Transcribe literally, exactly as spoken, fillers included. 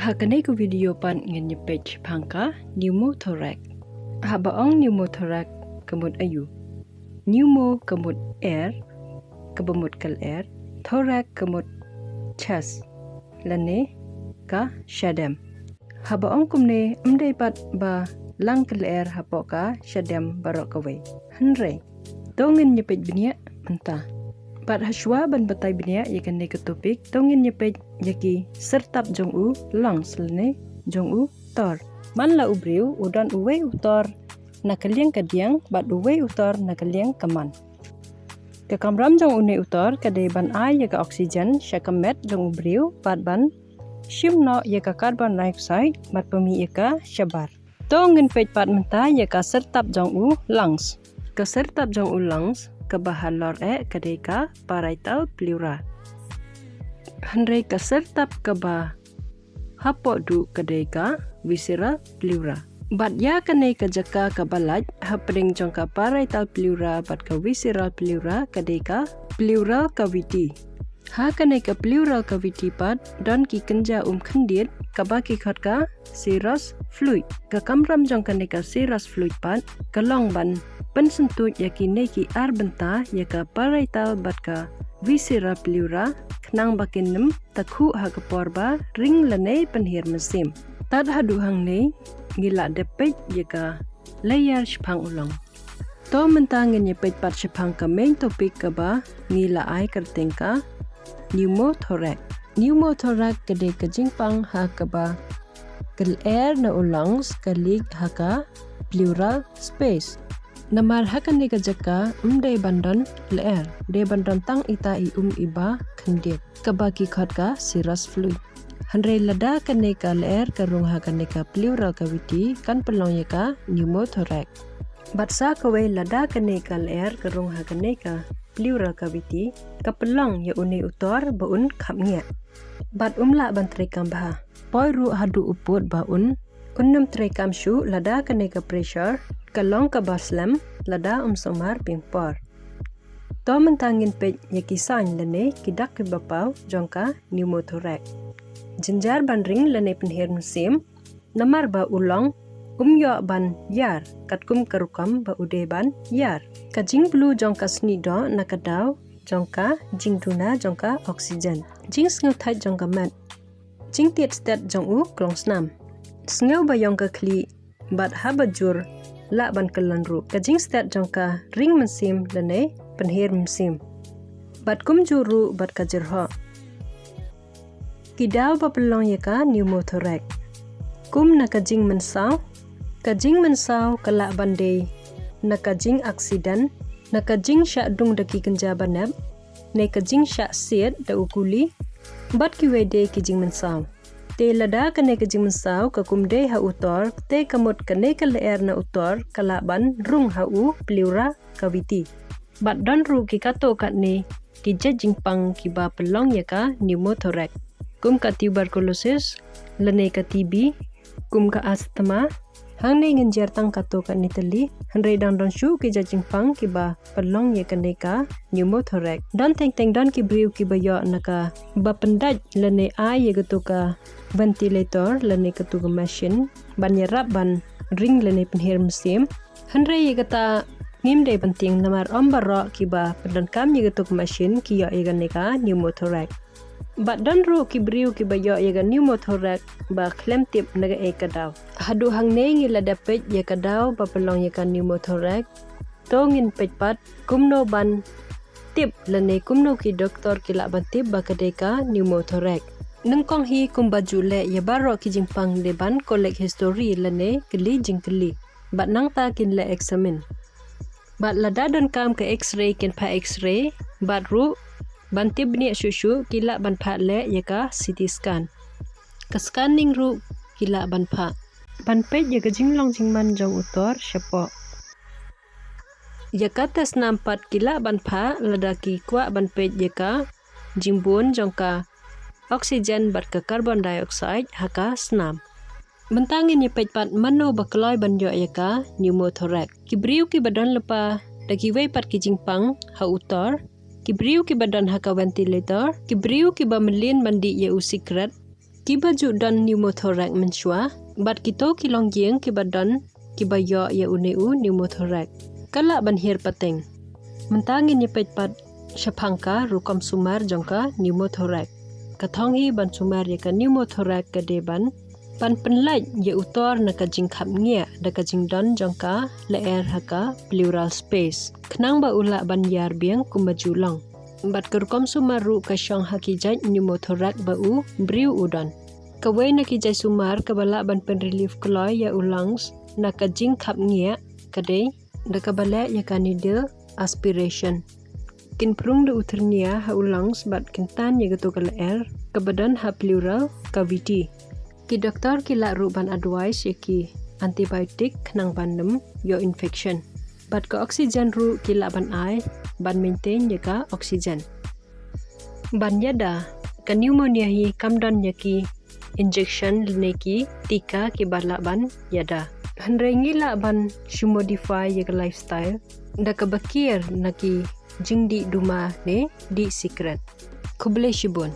Ha kane ka video pat ngin ïa peit shaphang ka pneumothorax. Haba ong pneumothorax ka mut aïu? Pneumo ka mut air, kaba mut ka lyer, thorax ka mut chest, lane ka shadem. Haba ong kumne, ym dei pat ba lang ka lyer hapoh ka shadem baroh kawei. Hynrei to ngin ïa peit bniah mynta. Bad hashwa ban batai bniah ïa kane ka topic, to ngin ïa peit ïa ki syrtap jong u lungs lane jong u tor. Man la u briew u don uwei u tor na ka liang ka diang bad uwei u tor na ka liang ka man. Ka kamram jong une u tor ka dei ban ai ïa ka oxygen sha ka met jong u briew bad ban shim noh ïa ka carbon dioxide bad pynmih ïa ka shabar. To ngin peit pat mynta ïa ka syrtap jong u lungs. Ka syrtap jong u lungs kaba halor eh ka dei ka parietal pleura. Hynrei ka syrtap kaba hapoh duh ka dei ka visceral pleura. Bad ïa kane ka jaka kaba lait hapdeng jong ka parietal pleura bad ka visceral pleura ka dei ka pleural cavity. Ha kane ka pleural cavity pat don ki kynja um khyndiat kaba ki khot ka serous fluid. Ka kamram jong kane ka serous fluid pat ka long ban pynsyntuid ïa kine ki ar bynta ïa ka parietal bad ka visceral pleura khnang ba kin ym takhuh ha ka por ba ring lane pynher mynsiem. Tad haduh hangne ngi la dep peit ïa ka layer shaphang u lung. To mynta ngin ïa peit pat shaphang ka main topic kaba ngi la ai kyrteng ka pneumothorax. Pneumothorax ka dei ka jingpang ha kaba ka lyer na u lungs ka leak ha ka pleural space. Namar ha kane ka jaka ym dei ban don lyer, dei ban don tang ita i um iba khyndiat kaba ki khot ka serous fluid. Hynrei lada kane ka lyer ka rung ha kane ka pleural cavity kan pynlong ïa ka pneumothorax. Bad sa kawei lada kane ka lyer ka rung ha kane ka pleural cavity ka pynlong ïa une u tor ba un khapngiah bad um lah ban treikam bha. Poi ruh haduh u pud ba un un nym treikam shuh lada kane ka pressure ka long kaba slem lada um sumar biang por. To mynta ngin peit ïa ki sign lane ki dak kiba paw jong ka pneumothorax. Jynjar ban ring lane pynher mynsiem namar ba u lung um ïoh ban ïar katkum ka rukom ba u dei ban ïar. Ka jingblue jong ka snieh doh na ka daw jong ka jingduna jong ka oxygen. Jingsngewthait jong ka met. Jingtied sted jong u klongsnam. Sngew ba ïong ka khlieh bad haba jur lah ban kyllon ruh. Ka jingsted jong ka ring mynsiem lane pynher mynsiem. Bad kumjuh ruh bad ka jyrhoh. Ki daw ba pynlong ïa ka pneumothorax. Kum na ka jingmynsaw. Ka jingmynsaw ka lah ban dei na ka jingaksiden, na ka jingshah dung da ki kynja ba nep, ne ka jingshah siat da u kuli, bad kiwei de ki jingmynsaw. Te lada kane ka jingmynsaw ka kum dei ha u tor, te ka mut kane ka lyer na u tor ka lah ban rung ha u pleural cavity. Bad don ruh ki katto katne ki jait jingpang kiba pynlong ïa ka pneumothorax, kum ka tuberculosis lane ka T B, kum ka asthma. Hangne ngin jer tang katto katne tylli, hynrei dang don shuh ki jait jingpang kiba pynlong ïa kane ka pneumothorax. Don teng teng don ki briew kiba ïoh na kaba pyndait lane ai ïa kato ka ventilator lane kato ka machine ban ïarap ban ring lane pynher mynsiem. Hynrei ïa kata ngim dei ban tieng namar ym baroh kiba pyndonkam ïa kato ka machine ki ïoh ïa kane ka pneumothorax. Bad don ruh ki briew kiba ïoh ïa ka pneumothorax ba khlem tip na kaei ka daw. Haduh hangne ngi la dep peit ïa ka daw ba pynlong ïa ka pneumothorax. To ngin peit pat kumno ban tip lane kumno ki doktor ki lah ban tip ba ka dei ka pneumothorax. Nyngkong hi kumba ju leh ïa baroh ki jingpang dei ban collect history lane kylli jingkylli. Bad nangta kin leh examine. Bad lada donkam ka X-ray kin phah X-ray, bad ruh ban tip bniah shuh shuh ki lah ban phah leh ïa ka C T scan. Ka scanning ruh ki lah ban phah ban peit ïa ka jinglong jingman jong u tor shapoh. Ïa ka test snam pat ki lah ban phah lada ki kwah ban peit ïa ka jingbun jong ka oxygen bad ka carbon dioxide ha ka snam. Mynta ngin ïa peit pat mano ba kloi ban ïoh ïa ka pneumothorax. Ki briew kiba don lypa da kiwei pat ki jingpang ha u tor, ki briew kiba don ha ka ventilator, ki briew kiba mlien ban dih ïa u sikret, Kiba ju don pneumothorax mynshwa bad kito ki longïing kiba don kiba ïoh ïa une u pneumothorax, ka lah ban hiar pateng. Mynta ngin ïa peit pat shaphang ka rukom sumar jong ka pneumothorax. Ka thong hi ban sumar ïa ka pneumothorax ka dei ban ban pynlait ïa u tor na ka jingkhapngiah da ka jingdon jong ka lyer ha ka pleural space, khnang ba u lah ban ïar biang kumba ju long. Bad ka rukom sumar ruh ka shong ha ki jait pneumothorax ba u briew u don. Kawei na ki jait sumar kaba lah ban pynrelief kloi ïa u lungs na ka jingkhapngiah ka dei da kaba leh ïa ka needle aspiration. Kin prung da u thyrnia ha u lungs bad kin tan ïa kato ka lyer kaba don ha pleural cavity. Ki doktor ki lah ruh ban advice ïa ki antibiotic khnang ban ym ïoh infection. Bad ka oxygen ruh ki lah ban ai ban maintain ïa ka oxygen. Ban ïada, ka pneumonia hi kam don ïa ki injection lane ki tika kiba lah ban ïada. Hynrei ngi lah ban shu modify ïa ka lifestyle da kaba kiar na ki jingdih duma ne dih sikret. Khublei shibun.